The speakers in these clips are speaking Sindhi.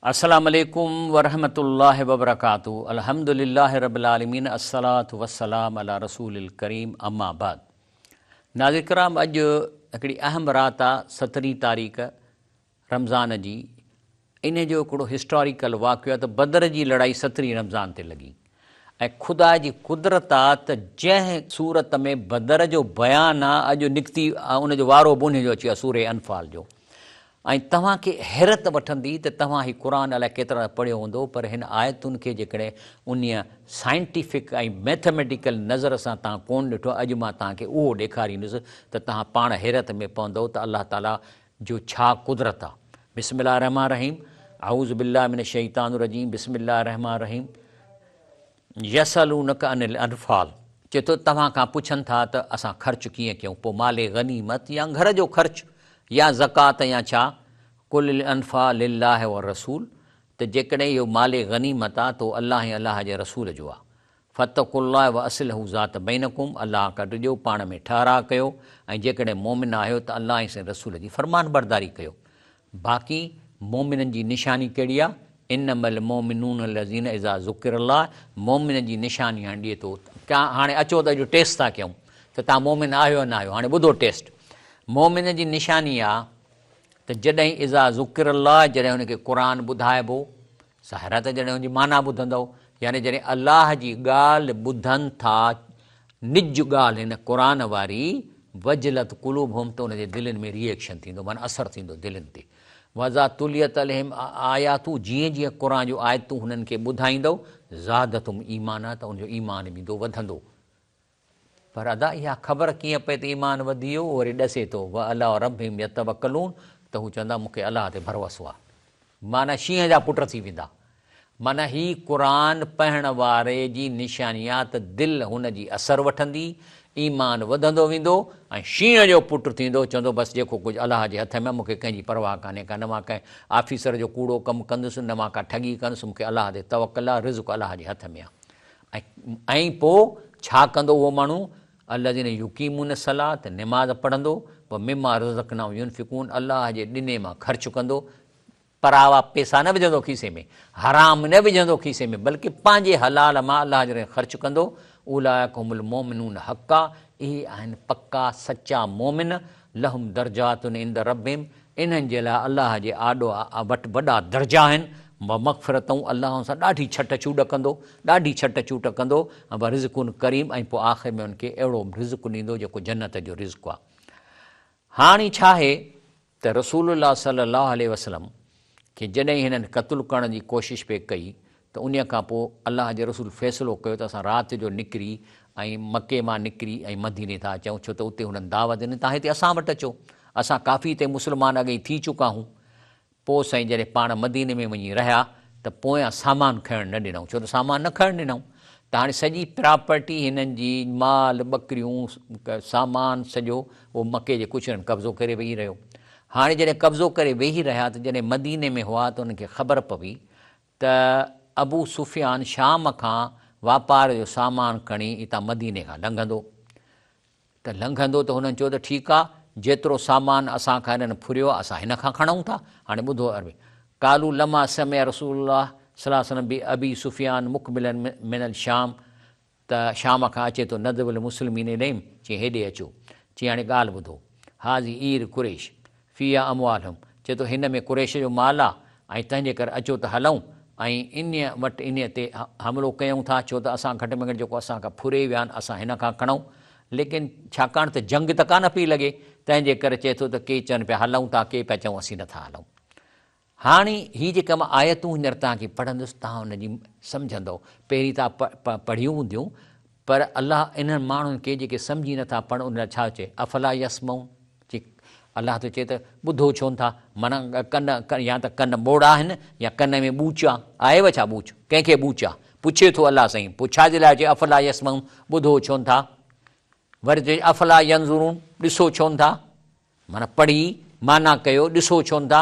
السلام عليڪم ورحمة الله وبرڪاته الحمد لله رب العالمين الصلوة والسلام علي رسول الڪريم اما بعد ناظرين ڪرام اڄ هڪڙي اهم رات آ سترهين تاريخ رمضان جي انهي جو هڪڙو هسٽاريڪل واقعو آ ته بدر جي لڙائي سترهين رمضان تي لڳي ۽ خدا جي قدرت آ ته جنهن سورت ۾ بدر جو بيان آ اڄ نڪتي ان جو وارو به انهي جو اچي ويو آ سورة انفال جو ۽ توهان کي حيرت وٺندي ته توهان هي قرآن الائي ڪيترا دفعا پڙهيو هوندو پر هن آيتن کي جيڪڏهن انهيء سائنٽيفڪ ۽ مئٿميٽيڪل نظر سان توهان ڪونه ڏٺو اڄ مان توهان کي اهو ڏيکاريندس ته توهان پاڻ حيرت ۾ پوندؤ ته الله تعاليٰ جو ڇا قدرت آ. بسم الله الرحمٰن الرحيم اعوذ بالله من الشيطان الرجيم بسم الله الرحمٰن الرحيم يسألونک عن الانفال چئي ٿو توهان کان پڇن ٿا ته اسان خرچ ڪيئن ڪيون پوء مال غنيمت يا گهر جو خرچ يا زڪوات يا ڇا قل الانفال لله والرسول ته جيڪڏهن اهو مال غنيمت آ ته اهو الله ۽ الله جي رسول جو آ فاتقوا الله واصلحوا ذات بينڪم الله کان ڊڄو پاڻ ۾ ٺهراء ڪيو ۽ جيڪڏهن مؤمن آهيو ته الله ۽ سندس رسول جي فرمانبرداري ڪيو باقي مؤمنن جي نشاني ڪهڙي آ؟ انما المؤمنون الذين اذا ذڪر الله مؤمن جي نشاني هاڻي ڏئي ٿو ڪا هاڻي اچو ته اڄ ٽيسٽ ٿا ڪيون ته توهان مؤمن آهيو يا نه آهيو هاڻي ٻڌو ٽيسٽ مؤمن جي نشاني آ ته جڏهن اذا ذڪر الله جڏهن هن کي قرآن ٻڌائبو ظاهر آهي ته جڏهن ان جي معنيٰ ٻڌندؤ يعني جڏهن الله جي ڳالهه ٻڌن ٿا نج ڳالهه هن قرآن واري وجلت قلوبهم ته ان جي دلين ۾ ري ايڪشن ٿيندو معنيٰ اثر ٿيندو دلين تي واذا تليت عليهم آياته جيئن جيئن قرآن جون آيتون هنن کي ٻڌائيندؤ زادتهم ايمانا ته ان جو ايمان به ايندو وڌندو. پر ادا اها خبر ڪيئن پئي ته ايمان وڌي ويو؟ وري ڏسي ٿو، وعلي ربهم يتوڪلون ته هو چوندا مون کي الله تي ڀروسو آهي. معنيٰ شينهن جا پٽ ٿي ويندا. معنيٰ هي قرآن پڙهڻ واري جي نشاني آهي ته دل هن جي اثر وٺندي، ايمان وڌندو ويندو ۽ شينهن جو پٽ ٿيندو، چوندو بس جيڪو ڪجهه الله جي هٿ ۾ آهي مون کي ڪنهن جي پرواهه ڪانهي ڪا نه مان ڪنهن آفيسر جو ڪوڙو ڪم ڪندس نه مان ڪا ٺڳي ڪندس مون کي الله تي توڪل آهي رزق الله جي هٿ ۾ آهي. ۽ پوء ڇا ڪندو اهو ماڻهو، الذين يقيمون الصلوة نماز پڙهندو، ومما رزقناهم ينفقون الله جي ڏني مان خرچ ڪندو، پراوا پيسا نه وجهندو کيسي ۾، حرام نه وجهندو کيسي ۾ بلڪه پنهنجي حلال مان الله جي رهه خرچ ڪندو، اولئک هم المومنون حقا اهي آهن پڪا سچا مومن، لهم درجات عند ربهم انهن جي لاء الله جي آڏو وٽ وڏا درجا آهن، ومغفرة الله انهن سان ڏاڍي ڇٽ ڇوٽ ڪندو، ڏاڍي ڇٽ ڇوٽ ڪندو، ورزق ڪريم ۽ پوء آخر ۾ انهن کي اهڙو رزق ڏيندو جيڪو جنت جو رزق آهي. هاڻي ڇا آهي ته رسول الله صلي الله عليه وسلم کي جڏهن هنن قتل ڪرڻ جي ڪوشش پئي ڪئي ته انهيء کان پوء الله جي رسول فيصلو ڪيو ته اسان رات جو نڪري ۽ مڪي مان نڪري ۽ مديني ٿا اچون ڇو ته اتي هنن دعوت ڏني توهان هتي اسان وٽ اچو اسان ڪافي هتي مسلمان اڳي ئي ٿي چڪا هون پوء سائين جڏهن پاڻ مديني ۾ وڃي رهيا ته پويان سامان کڻڻ نه ڏنائون ڇو ته سامان نه کڻڻ ڏنائون ته هاڻي سڄي پراپرٽي هنن جي مال ٻڪريون سامان سڄو اهو مڪي جي ڪچرن قبضو ڪري ويهي رهيو هاڻي جڏهن قبضو ڪري ويهي رهيا ته جڏهن مديني ۾ هئا ته انهن کي خبر پوي ته ابو سفيان شام کان واپار جو سامان کڻي اتان مديني کان لنگهندو ته لنگهندو ته هنن چيو ته ٺيڪ آ جيترو سامان اسان کان هنن ڦريو آ اسان هن کان کڻون ٿا هاڻي ٻڌو عربي قالوا لما سمع رسول الله صلي الله عليه وسلم بابي سفيان مقبلا من الشام ته شام کان اچي ٿو ندب المسلمين اليهم چي هيڏي اچو چي هاڻي ڳالهه ٻڌو هذه عير قريش فيها اموالهم چي ٿو هن ۾ قريش جو مال آ ۽ تنهنجي ڪري اچو ته هلون ۽ انهيء وٽ انهيء تي حملو ڪيون ٿا ڇو ته اسان گهٽ ۾ گهٽ جيڪو اسان کان ڦري ويا آهن اسان هن کان کڻون ليڪن ڇاڪاڻ ته جنگ ته ڪانه پئي لڳي تنهنجي ڪري چئي ٿو ته ڪي چون پيا هلون ٿا ڪي پيا چون اسين نٿا هلون. هاڻي هي جيڪا مان آيتون هينئر توهان کي پڙهندس توهان ان جي سمجهندؤ. پهرين توهان پڙهيون هونديون پر الله انهن ماڻهن کي جيڪي سمجهي نٿا پڙهن انهن لاء ڇا چئي افلا يسمعون چي الله ٿو چئي ته ٻڌو ڇو نٿا معنيٰ ڪن يا ته ڪن ٻوڙا آهن يا ڪن ۾ ٻوچ آ آهيو ڇا ٻوچ ڪنهن کي ٻوچ آ پڇي ٿو الله سائين پوء ڇا جي لاء چئي افلا يسمعون ٻڌو ڇو نٿا وري چئي افلا ينظرون ڏسو ڇو نٿا معنيٰ پڙهي، معنيٰ ڪيو، ڏسو ڇو نه ٿا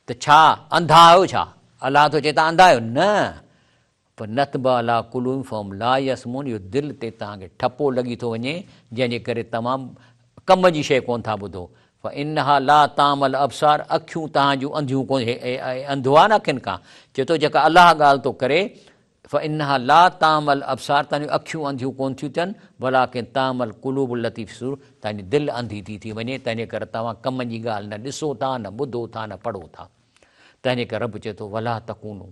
ته ڇا انڌا آهيو ڇا؟ الله ٿو چئي توهان انڌا آهيو؟ نه! پر نطبع عليٰ قلوبهم فهم لا يسمعون اهو دل تي توهان کي ٺپو لڳي ٿو وڃي جنهن جي ڪري توهان ڪم جي شيء ڪونه ٿا ٻڌو. فانها لا تعمي الابصار اکيون توهان جون انڌيون ڪونه هي انڌو آهي نه اکين کان چئي ٿو جيڪا الله ڳالهه ٿو ڪري فانها لا تعمي الابصار توهان جون اکيون انڌيون ڪونه ٿيون ٿين ولڪن تعمي القلوب التي في الصدور توهان جي دل انڌي ٿي ٿي وڃي تنهنجي ڪري توهان ڪم جي ڳالهه نه ڏسو ٿا نه ٻڌو ٿا نه پڙهو ٿا تنهنجي ڪري رب چئي ٿو ولا تڪونو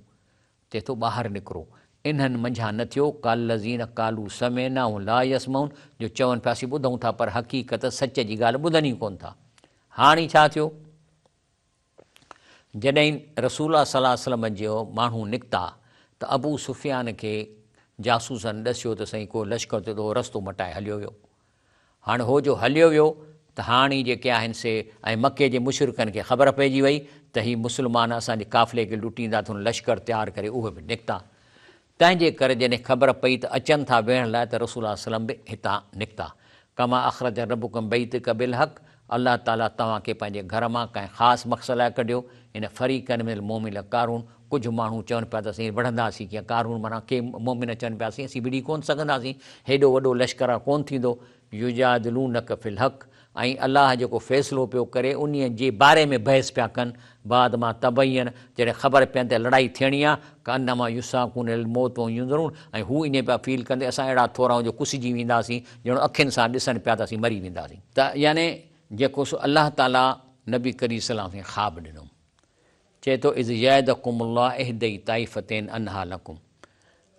چئي ٿو ٻاهر نڪرو انهن منجهان نه ٿيو ڪالذين قالوا سمعنا وهم لا يسمعون جو چون پيا اسين ٻڌون ٿا پر حقيقت سچ جي ڳالهه ٻڌن ئي ڪونه ٿا. هاڻي ڇا ٿيو؟ جڏهن رسول الله صلي الله عليه وسلم جو ماڻهو نڪتا ته ابو سفيان کي جاسوسن ڏسيو ته سائين ڪو لشڪر ٿيو ته هو رستو مٽائي هليو ويو. هاڻ هو جو هليو ويو ته هاڻ ئي جيڪي آهن سي ۽ مڪي جي مشرڪن کي خبر پئجي وئي ته هي مسلمان اسان جي قافلي کي لٽيندا ته هن لشڪر تيار ڪري اهي به نڪتا. تنهن جي ڪري جڏهن خبر پئي ته اچن ٿا ويهڻ لاء ته رسول الله صلعم به هتان نڪتا. ڪما اخرج ربڪ من بيتڪ بالحق الله تعالي توهان کي پنهنجي گهر مان ڪنهن خاص مقصد لاء ڪڍيو. ان فريقا من المومنين لڪارهون ڪجهه ماڻهو چون پيا ته اسين وڙهنداسين ڪيئن؟ ڪارهون معنيٰ ڪي مؤمن چون پيا اسين وڙهي ڪونه سگهنداسين، هيڏو وڏو لشڪر آ ڪونه ٿيندو. يجادلونک في الحق ۽ الله جيڪو فيصلو پيو ڪري انهيء جي باري ۾ بحث پيا ڪن، بعد ما تبين جڏهن خبر پين ته لڙائي ٿيڻي آ، ڪانما يساقون الي الموت وهم ينظرون ۽ هو ائين پيا فيل ڪن ته اسان اهڙا ٿورا آهيون جو ڪسجي وينداسين، ڄڻ اکين سان ڏسن پيا ته اسين مري وينداسين. ته يعني جيڪو سو الله تعاليٰ نبي ڪريم صلي الله عليه وسلم کي خواب ڏنو. چئي ٿو اذ يعدڪم الله احدي الطائفتين انها لڪم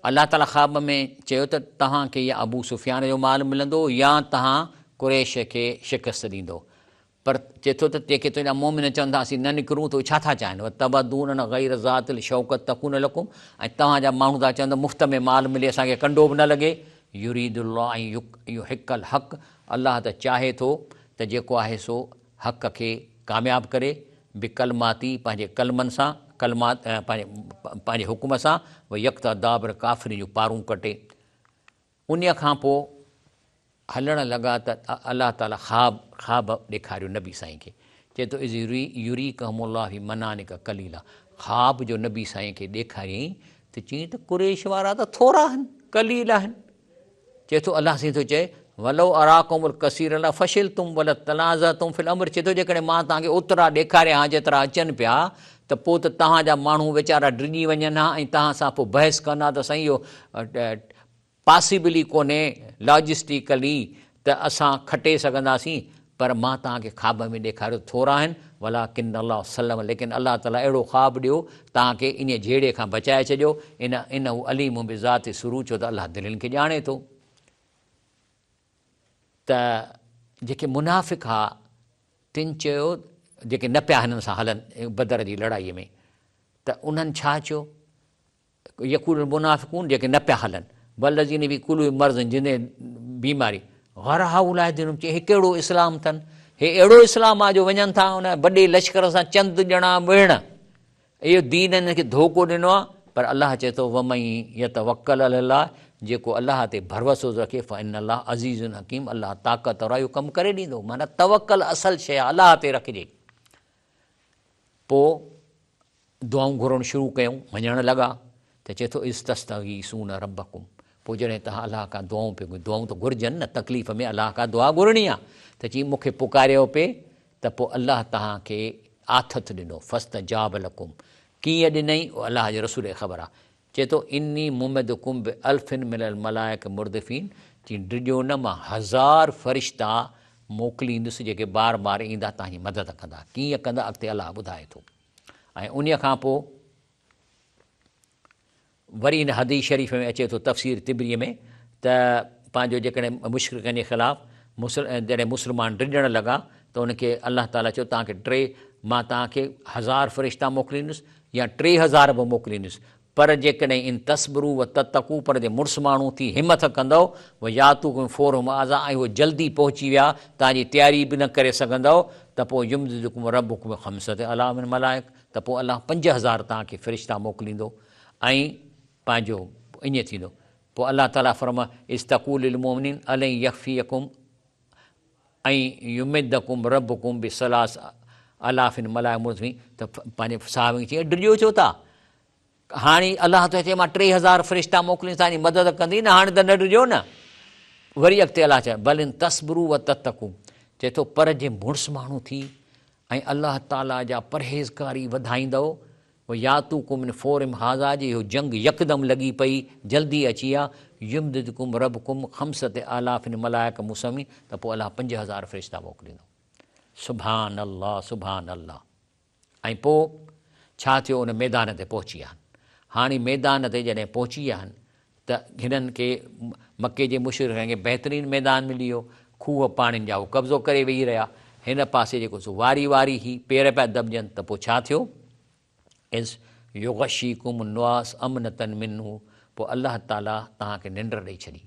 الله تعالي خواب ۾ چيو ته توهان کي يا ابو سفيان جو مال ملندو يا توهان قريش کي شڪست ڏيندو پر چئي ٿو ته جيڪي تنهنجا مؤمن چون ٿا اسين نه نڪرون ته اهي ڇا ٿا چاهين وتودون ان غير ذات الشوڪت تڪون لڪم ۽ توهان جا ماڻهو ٿا چون ته مفت ۾ مال ملي اسان کي ڪنڊو به نه لڳي يريد الله ان يحق الحق الله ته چاهي ٿو ته جيڪو آهي سو حق کي ڪامياب ڪري، بڪلماتي پنهنجي ڪلمن سان، ڪلمات پنهنجي حڪم سان، ويقطع دابر ڪافرين جون پارون ڪٽي. انهيء کان پوء هلڻ لڳا ته الله تعاليٰ خواب خواب ڏيکاريو نبي سائين کي. چئي ٿو اذ يريڪهم الله في منامڪ قليلا خواب جو نبي سائين کي ڏيکاريائين ته چيائين ته قريش وارا ته ٿورا آهن، قليل آهن. چئي ٿو الله سائين ٿو چئي ولو اراڪم الڪثير لفشلتم ولتنازعتم في الامر چئي ٿو جيڪڏهن مان توهان کي اوترا ڏيکاريان ها جيترا اچن پيا ته پوء ته توهان جا ماڻهو ويچارا ڊڄي وڃن ها ۽ توهان سان پوء بحث ڪن ها ته سائين اهو پاسيبل ئي ڪونهي لاجسٽيڪلي ته اسان کٽي سگهنداسين پر مان توهان کي خواب ۾ ڏيکاريو ته ٿورا آهن، ولٰڪن الله سلم ليڪن الله تعاليٰ اهڙو خواب ڏيو توهان کي انهيء جهيڙي کان بچائي ڇڏيو، ان انه عليم بذات الصدور ڇو ته الله دلين کي ڄاڻي ٿو. ته جيڪي منافق ها تن چيو جيڪي نه پيا هنن سان هلن بدر جي لڙائيء ۾ ته انهن ڇا چيو؟ يقول المنافقون جيڪي نه پيا هلن والذين في قلوبهم مرض جن ۾ بيماري غر هؤلاء دينهم چي هي ڪهڙو اسلام اٿن هي اهڙو اسلام آ جو وڃن ٿا ان وڏي لشڪر سان چند ڄڻا وڙهڻ اهو دين هنن کي ڌوڪو ڏنو آ پر الله چئي ٿو ومن يتوڪل علي الله جيڪو الله تي ڀروسو رکي فان الله عزيز حڪيم الله طاقتور آ اهو ڪم ڪري ڏيندو معنيٰ توڪل اصل شيء آ الله تي رکجي پوء دعائون گهرڻ شروع ڪيائون، وڃڻ لڳا ته چئي ٿو اذ تستغيثون ربڪم پوء جڏهن توهان الله کان دعائون پيو گهرو، دعائون ته گهرجن نه، تڪليف ۾ الله کان دعا گهرڻي آهي، ته چئي مون کي پڪاريو پئي ته پوء الله توهان کي آٿت ڏنو، فاستجاب لڪم، ڪيئن ڏنائين اهو الله جي رسول کي خبر آهي، چئي ٿو اني ممدڪم بالف من الملائڪ مردفين، چئي ڊڄو نه مان هزار فرشتا موڪليندس جيڪي بار بار ايندا توهان جي مدد ڪندا، ڪيئن ڪندا اڳتي الله ٻڌائي ٿو. ۽ انهيء کان پوء وري هن حديث شريف ۾ اچي ٿو تفسير طبريء ۾ ته پنهنجو جيڪڏهن مشرڪن جي خلاف جڏهن مسلمان ڊڄڻ لڳا ته ان کي الله تعاليٰ چيو توهان کي ٽي مان توهان کي هزار فرشتا موڪليندس يا 3000 به موڪليندس پر جيڪڏهن ان تصبروا و تتقوا پر جي مڙس ماڻهو ٿي همٿ ڪندؤ و ياتوڪم من فورهم هذا ۽ هو جلدي پهچي ويا توهان جي تياري به نه ڪري سگهندؤ ته پوء يمددڪم ربڪم بخمسة آلاف من الملائڪ ته پوء الله 5000 توهان کي فرشتا موڪليندو ۽ پنهنجو ائين ٿيندو پوء الله تعاليٰ فرمايو اذ تقول للمؤمنين الن يڪفيڪم ان يمدڪم ربڪم بثلاث آلاف ملائڪ مردفين ته پنهنجي صحابين کي چيائين ڊڄو ڇو ٿا هاڻي الله ٿو چئي مان 3000 فرشتا موڪليندس توهان جي مدد ڪندي نه هاڻي ته نه ڊڄو نه وري اڳتي الله چئي بل ان تصبروا وتتقوا چئي ٿو پر جي مڙس ماڻهو ٿي ۽ الله تعاليٰ جا پرهيزگاري وڌائيندؤ، وياتوڪم من فورهم هذا جي اهو جنگ يڪدم لڳي پئي جلدي اچي ها، يمددڪم ربڪم خمسة آلاف ملائڪة مسومين ته پوء الله 5000 فرشتا موڪليندو. سبحان الله سبحان الله. ۽ پوء ڇا ٿيو ان ميدان تي پهچي ويا آهن. هاڻي ميدان تي جڏهن پهچي ويا آهن ته هنن کي مڪي جي مشرڪن کي بهترين ميدان ملي ويو، کوهه پاڻين جا هو قبضو ڪري ويهي رهيا. هن پاسي جيڪو سو واري واري هي پير پيا دٻجن ته پوء ڇا ٿيو؟ اذ يغشيڪم النعاس امنة منه پوء الله تعاليٰ توهان کي ننڊ ڏئي ڇڏي.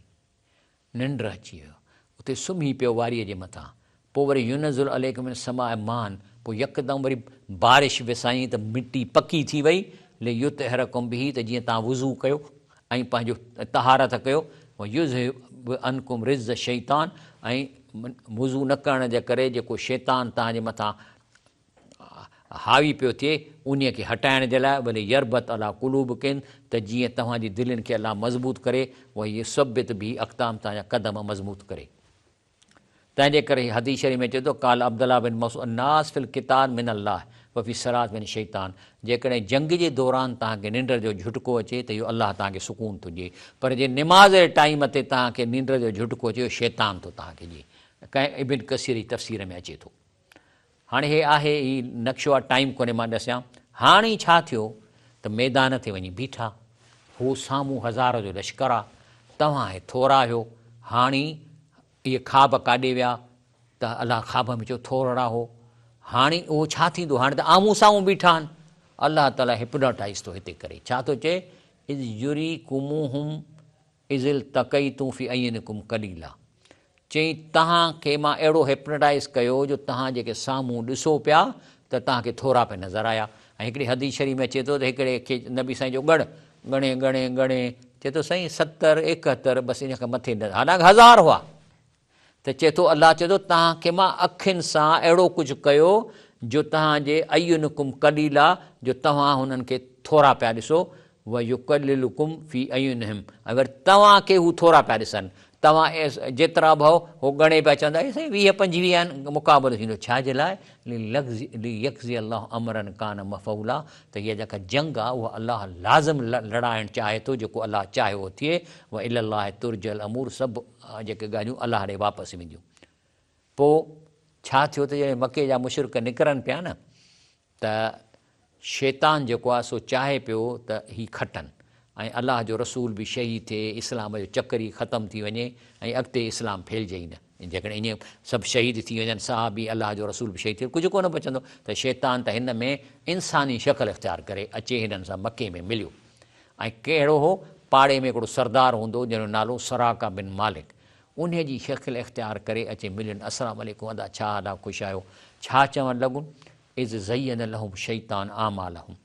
ننڊ اچي ويو. اتي سمهي پيو واريء جي مٿان. پوء وري ينزل عليڪم من السماء ماء پوء يڪدم وري بارش وسايائين ته مٽي پڪي ٿي وئي، ليطهرڪم به ته جيئن توهان وضو ڪيو ۽ پنهنجو طهارت ڪيو، ويذهب عنڪم رجز الشيطان ۽ وضو نه ڪرڻ جي ڪري جيڪو شيطان توهان جي مٿان حاوي پيو ٿئي، انهيء کي هٽائڻ جي لاء، وليربط عليٰ قلوبڪم ته جيئن توهان جي دلين کي الله مضبوط ڪري، ويثبت به اقدام توهان جا قدم مضبوط ڪري. تنهن جي ڪري حديث شريف ۾ اچي ٿو، قال عبدالله بن مسعود الناس في القتال من الله وفي الصلاة من الشيطان جيڪڏهن جنگ جي دوران توهان کي ننڊ جو جهٽڪو اچي ته اهو الله توهان کي سڪون ٿو ڏئي، پر جي نماز جي ٽائيم تي توهان کي ننڊ جو جهٽڪو اچي اهو شيطان ٿو توهان کي ڏئي. ڪنهن ابن ڪثير جي تفسير ۾ اچي ٿو. هاڻي هي آهي هي نقشو آ ٽائيم ڪونهي مان ڏسيان. هاڻي ڇا ٿيو ته ميدان تي وڃي بيٺا. هو سامهون هزار جو لشڪر آ. توهان هي ٿورا آهيو. هاڻي اهي خواب ڪاڏي ويا ته الله خواب ۾ چيو ٿورڙا هو. هاڻي اهو ڇا ٿيندو هاڻي ته آمهون سامهون بيٺا آهن. الله تعاليٰ هپناٽائيز ٿو هتي ڪري. ڇا ٿو چئي اذ يريڪموهم اذ التقيتم في اعينڪم قليلا چيائين توهان کي مان اهڙو هپناٽائيز ڪيو جو توهان جيڪي سامهون ڏسو پيا ته توهان کي ٿورا پئي نظر آيا ۽ هڪڙي حديث شريف ۾ اچي ٿو ته هڪڙي کي نبي سائين جو ڳڻ ڳڻي ڳڻي ڳڻي چئي ٿو سائين 70 71 بس ان کان مٿي نه حالانڪه هزار هئا ته چئي ٿو الله چئي ٿو توهان کي مان اکين سان اهڙو ڪجهه ڪيو جو توهان جي اعينڪم قليلا جو توهان هنن کي ٿورا پيا ڏسو ويقللڪم في اعينهم ۽ وري توهان کي هو ٿورا پيا ڏسن توهان جيترا به هو هو ڳڻي پيا چوندا اي سائين 20 25 آهن مقابلو ٿيندو ڇا جي لاء ليقضي الله امرا ڪان مفعولا ته هيء جيڪا جنگ آهي اها الله لازم لڙائڻ چاهي ٿو جيڪو الله چاهي اهو ٿئي والي الله ترجع الامور سڀ جيڪي ڳالهيون الله ڏي واپس وينديون. پوء ڇا ٿيو ته جڏهن مڪي جا مشرڪ نڪرن پيا نه ته شيطان جيڪو آهي سو چاهي پيو ته هي کٽن ۽ الله جو رسول به شهيد ٿئي، اسلام جو چڪر ئي ختم ٿي وڃي ۽ اڳتي اسلام ڦهلجي ئي نه. جيڪڏهن ائين سڀ شهيد ٿي وڃن، صحابي الله جو رسول به شهيد ٿي وڃي، ڪجهه ڪونه بچندو ته شيطان ته هن ۾ انساني شڪل اختيار ڪري اچي هنن سان مڪي ۾ مليو. ۽ ڪهڙو هو؟ پاڙي ۾ هڪڙو سردار هوندو هو، جنهن جو نالو سراقه بن مالڪ. انهيء جي شڪل اختيار ڪري اچي ملين، السلام عليڪم ادا ڇا حال آ، خوش آهيو؟ ڇا چوڻ لڳن؟ اذ زين لهم الشيطان اعمالهم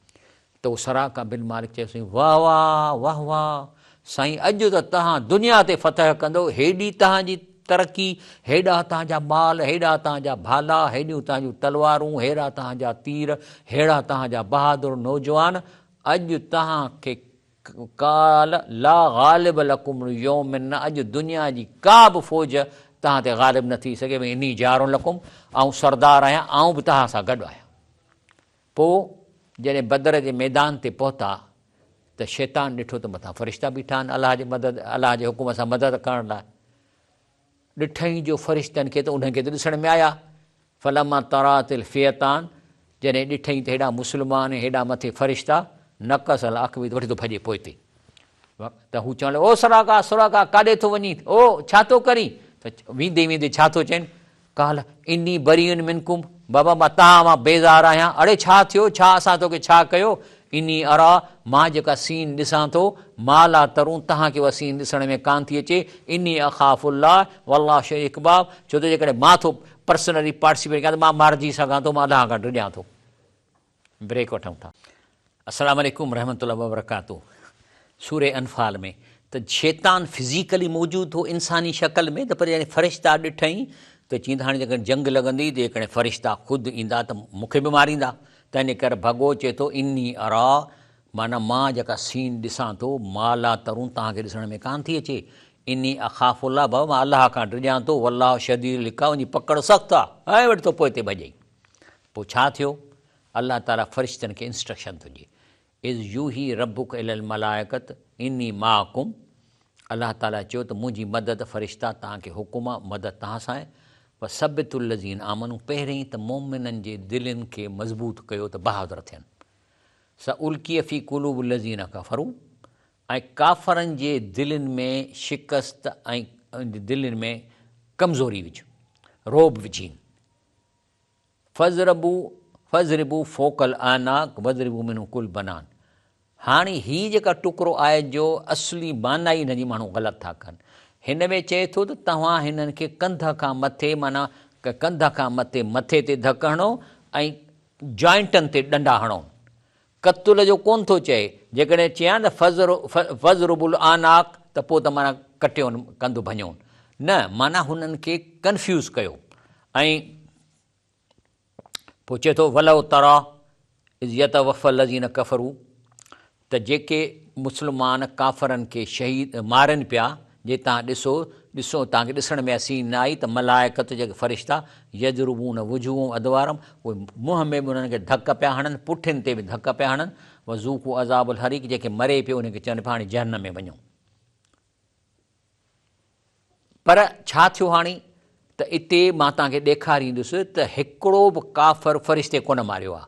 ته اهو سراقه بن مالڪ چيو سائين واه واه واه واه سائين اڄ ته توهان دنيا تي فتح ڪندو، هيڏي توهان جي ترقي، هيڏا توهان جا مال، هيڏا توهان جا ڀالا، هيڏيون توهان جون تلوارون، هيڏا توهان جا تير، ههڙا توهان جا بهادر نوجوان، اڄ توهان کي قال لا غالب لڪم اليوم منا اڄ دنيا جي ڪا به فوج توهان تي غالب نه ٿي سگهي واني جار لڪم آئون سردار آهيان آئون به توهان سان گڏ آهيان. پوء جڏهن بدر جي ميدان تي پهتا ته شيطان ڏٺو ته مٿان فرشتا بيٺا آهن الله جي مدد الله جي حڪم سان مدد ڪرڻ لاء. ڏٺائين جو فرشتن کي ته انهن کي ته ڏسڻ ۾ آيا. فلما تراءت الفئتان جڏهن ڏٺائين ته هيڏا مسلمان ۽ هيڏا مٿي فرشتا، نڪص علي عقبيه ته وٺي ٿو ڀڄي پوئتي. ته هو چوڻ لڳو، او سراقه، سراقه، ڪاڏي ٿو وڃين؟ او، ڇا ٿو ڪرين؟ ته ويندي ويندي ڇا ٿو چئين؟ قال، اني بريء منڪم، بابا مان توهان مان بيزار آهيان. اڙي ڇا ٿيو؟ ڇا اسان توکي ڇا ڪيو؟ اني اريٰ، مان جيڪا سين ڏسان ٿو، ما لا ترون، توهان کي اها سين ڏسڻ ۾ ڪانه ٿي اچي، اني اخاف الله، والله شديد العقاب، ڇو ته جيڪڏهن مان ٿو پرسنلي پارٽيسپيٽ ڪيان ته مان مارجي سگهان ٿو، مان الله کان ڊڄان ٿو. بريڪ وٺون ٿا. السلام عليڪم ورحمة الله وبرڪاته سوره انفال ۾ ته شيطان فزيڪلي موجود هو انساني شڪل ۾ ته پر جڏهن فرشتا ڏٺائين ته چيائين ته هاڻي جيڪڏهن جنگ لڳندي ته جيڪڏهن فرشتا خود ايندا ته مون کي به ماريندا تنهن ڪري ڀڳو چئي ٿو اني ارا معنيٰ مان جيڪا سين ڏسان ٿو ما لا ترون توهان کي ڏسڻ ۾ ڪانه ٿي اچي اني اخاف الله بابا مان الله کان ڊڄان ٿو والله شديد العقاب ان جي پڪڙ سخت آ ۽ وٺ ٿو پوئتي ڀڄئي. پوء ڇا ٿيو؟ الله تعاليٰ فرشتن کي انسٽرڪشن ٿو ڏئي اذ يوحي ربک الي الملائڪة اني معڪم الله تعاليٰ چيو ته منهنجي مدد فرشتا توهان کي حڪم آ مدد توهان سان آهي فثبتوا الذين آمنوا پهرين ته مؤمنن جي دلين کي مضبوط ڪيو ته بهادر ٿين سألقي في قلوب الذين ڪفروا ۽ ڪافرن جي دلين ۾ شڪست ۽ دلين ۾ ڪمزوري وجهه، رعب وجهين. فاضربوا فاضربوا فوق الاعناق واضربوا منهم ڪل بنان. هاڻي هي جيڪا ٽڪرو آيت جو اصلي معنيٰ ئي هن جي ماڻهو غلط ٿا ڪن. هن ۾ چئي ٿو ته توهان هنن کي ڪنڌ کان مٿي معنيٰ ڪنڌ کان مٿي مٿي تي ڌڪ هڻو ۽ جوائنٽن تي ڏنڊا هڻو. قتل جو ڪونه ٿو چئي، جيڪڏهن چيان ته فاضربوا الاعناق ته پوء ته معنيٰ ڪٽيون ڪنڌ ڀڃون. نه معنيٰ هنن کي ڪنفيوز ڪيو ۽ پوء چئي ٿو ولو تريٰ اذ يتوفي الذين ڪفروا ته جيڪي مسلمان ڪافرن کي شهيد مارين پيا جي توهان ڏسو ڏسو توهان کي ڏسڻ ۾ اسين نه آئي ته ملائڪت جيڪي فرشتا يضربون وجوههم ادبارهم اهي منهن ۾ به انهن کي ڌڪ پيا هڻن پٺين تي به ڌڪ پيا هڻن وذوقوا عذاب الحريق جيڪي مري پيو انهن کي چون پيا هاڻي جهنم ۾ وڃو پر ڇا ٿيو هاڻي ته اتي مان توهان کي ڏيکاريندس ته هڪڙو به ڪافر فرشتي ڪونه ماريو آهي.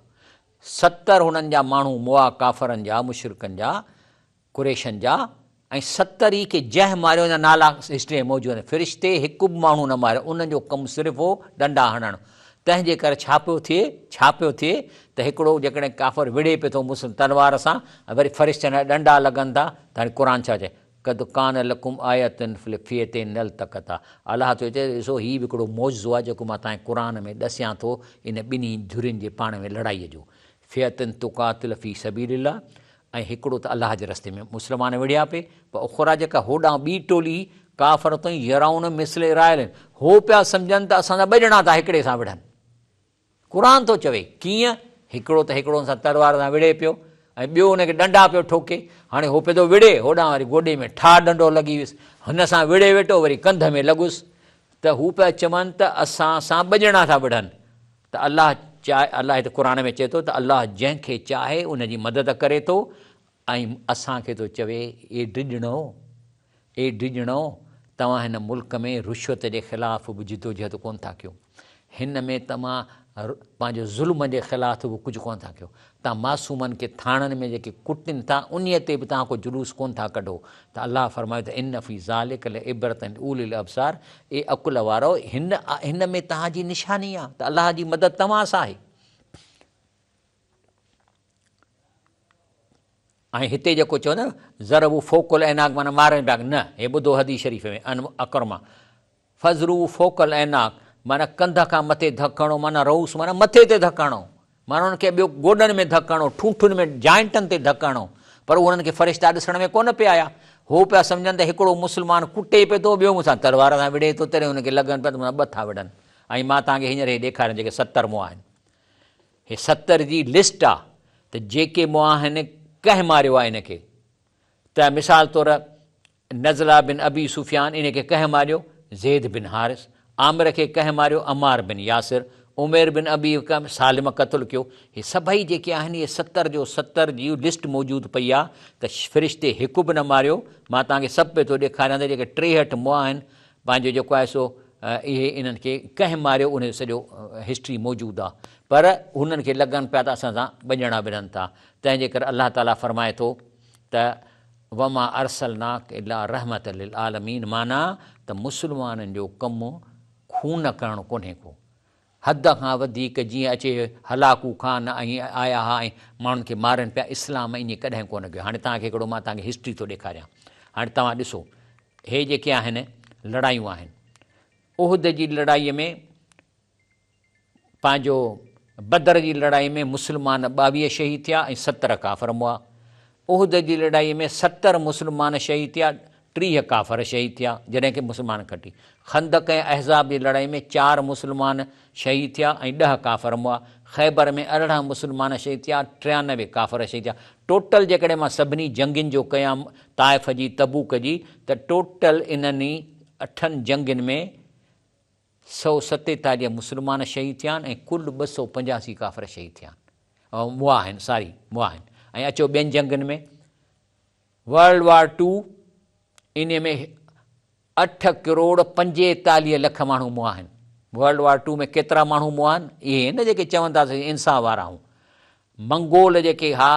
70 هنن جا ماڻهو مئا ڪافرن جا، مشرڪن جا، قريشن جا ۽ 70 ئي کي جنهن ماريو ان جا نالا هسٽري ۾ موجود آهن. فرشتي هڪ به ماڻهو نه ماريو، انهن جو ڪم صرف هو ڏنڊا هڻڻ. تنهن جي ڪري ڇا پيو ٿئي؟ ڇا پيو ٿئي ته هڪڙو جيڪڏهن ڪافر وڙهي پيو ٿو مسلم تلوار سان ۽ وري فرشتن جا ڏنڊا لڳن ٿا ته هاڻي قرآن ڇا چئي؟ قد ڪان لڪم آية في الفئتين التقتا الله ٿو چئي ڏسو هي به هڪڙو معجزو آهي جيڪو مان توهان کي قرآن ۾ ڏسيان ٿو ان ٻنهي ڌرين جي پاڻ ۾ لڙائيء جو فئة تقاتل في سبيل الله ۽ هڪڙو ته الله جي رستي ۾ مسلمان وڙهيا پئي پر اخريٰ جيڪا هوڏانهن ٻي ٽولي ڪافر تون يرون مثل رائل هو پيا سمجهن ته اسان جا ٻه ڄڻا ٿا هڪڙي سان وڙهن. قرآن ٿو چوي، ڪيئن؟ هڪڙو ته هڪڙو ان سان تلوار سان وڙهي پيو ۽ ٻيو ان کي ڏنڊا پيو ٺوڪي. هاڻي هو پيو ٿو وڙهي، هوڏانهن وري گوڏي ۾ ٺا ڏنڊو لڳي ويس. هن سان وڙهي ويٺو، وري ڪنڌ ۾ لڳس ته هو پيا چون ته اسان سان ٻه ڄڻا ٿا وڙهن ته الله چاهي، الله هت قرآن ۾ چئي ٿو ته الله جنهن کي چاهي ان جي مدد ڪري ٿو ۽ اسان کي ٿو چوي اي ڊڄڻو! اي ڊڄڻؤ! توهان هن ملڪ ۾ رشوت جي خلاف به جدوجهد ڪونه ٿا ڪيو. هن ۾ توهان پنهنجو ظلم جي خلاف به ڪجهه ڪونه ٿا ڪيو. توهان معصومن کي ٿاڻن ۾ جيڪي ڪٽين ٿا انهيء تي به توهان ڪو جلوس ڪونه ٿا ڪڍو ته الله فرمايو ته ان في ذلک لعبرة لاولي الابصار اي عقل وارؤ! هن هن ۾ توهان جي نشاني آهي ته الله جي مدد توهان سان آهي. ۽ هتي جيڪو چون ٿا ضربوا فوق الاعناق معنيٰ مارن پيا نه هي ٻڌو حديث شريف ۾ ان عڪرمه فضربوا فوق الاعناق معنيٰ ڪنڌ کان مٿي ڌڪ هڻو معنيٰ رئوس معنيٰ مٿي تي ڌڪ هڻو معنيٰ انهن کي ٻيو گوڏن ۾ ڌڪ هڻو ٺونٺن ۾ جائنٽن تي ڌڪ هڻو پر انهن کي فرشتا ڏسڻ ۾ ڪونه پيا آيا هو پيا سمجهن ته هڪڙو مسلمان ڪٽي پيو ٿو ٻيو مون سان تلوار سان وڙهي ٿو تڏهن هن کي لڳن پيا ته مون سان ٻه ٿا وڙهن ۽ مان توهان کي هينئر هي ڏيکاريان جيڪي 70 مئا آهن هي 70 جي لسٽ آ ته جيڪي مئا آهن ڪنهن ماريو آ ان کي ته مثال طور نضله بن ابي سفيان ان کي ڪنهن ماريو زيد بن حارث عامر کي ڪنهن ماريو عمار بن ياسر عمير بن ابي سالم قتل ڪيو هي سڀئي جيڪي آهن اهي 70 جو 70 جي لسٽ موجود پئي آ ته فرشتي هڪ به نه ماريو مان توهان کي سڀ پئي ٿو ڏيکاريان ته جيڪي 63 مئا آهن پنهنجو جيڪو آهي سو اهي انهن کي ڪنهن ماريو ان جو سڄو هسٽري موجود آهي پر هنن کي لڳن پيا ته اسان سان ٻه ڄڻا وڙهن ٿا تنهن جي ڪري الله تعالي فرمائي ٿو ته وما ارسلناک الا رحمة للعالمين معنيٰ ته مسلمانن جو ڪم خون ڪرڻ ڪونهي ڪو حد کان وڌيڪ جيئن اچي هلاڪو خان ۽ آيا ها ۽ ماڻهن کي مارن پيا اسلام ائين ڪڏهن ڪونه ڪيو هاڻي توهان کي هڪڙو مان توهان کي هسٽري ٿو ڏيکاريان هاڻي توهان ڏسو هي جيڪي آهن لڙايون آهن احد جي لڙائي ۾ پنهنجو بدر جي لڙائي ۾ مسلمان 22 شهيد ٿيا ۽ 70 ڪافر مئا احد جي لڙائي ۾ 70 مسلمان شهيد ٿيا 30 ڪافر شهيد ٿيا، جڏهن ڪي مسلمان کٽي. خندق ۽ احزاب جي لڙائي ۾ چار مسلمان شهيد ٿيا ۽ ڏهه ڪافر مئا. خيبر ۾ 18 مسلمان شهيد ٿيا، 93 ڪافر شهيد ٿيا. ٽوٽل جيڪڏهن مان سڀني جنگين جو ڪيان طائف جي تبوڪ جي ته ٽوٽل انهن ئي اٺن جنگين ۾ 147 مسلمان شهيد ٿيا آهن ۽ ڪل 285 ڪافر شهيد ٿيا آهن مئا آهن ساري مئا آهن ۽ اچو ٻين جنگين ۾ ورلڊ وار ٽو انهي ۾ 8 ڪروڙ 45 لک ماڻهو مئا آهن. ورلڊ وار ٽو ۾ ڪيترا ماڻهو مئا آهن؟ اهي آهن نه جيڪي چون ٿا ته انصاف وارا آهيون. منگول جيڪي ها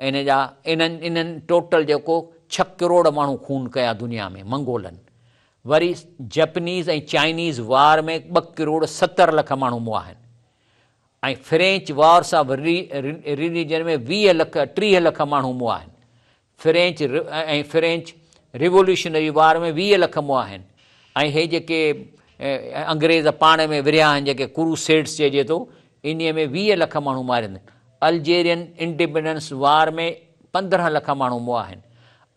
ان جا انهن انهن ٽوٽل جيڪو 6 ڪروڙ ماڻهو خون ڪيا دنيا ۾ منگولن. وري Japanese ۽ Chinese war ۾ 2 crore 70 lakh ماڻهو مئا آهن. ۽ French wars of religion ۾ 20 lakh 30 lakh ماڻهو مئا آهن. French ۽ French revolutionary war ۾ 20 lakh مئا آهن ۽ هي جيڪي انگريز پاڻ ۾ ورهيا آهن جيڪي ڪروسيڊس چئجي ٿو انهي ۾ 20 لک ماڻهو مارين. الجيرين انڊيپينڊنس وار ۾ 15 لک ماڻهو مئا آهن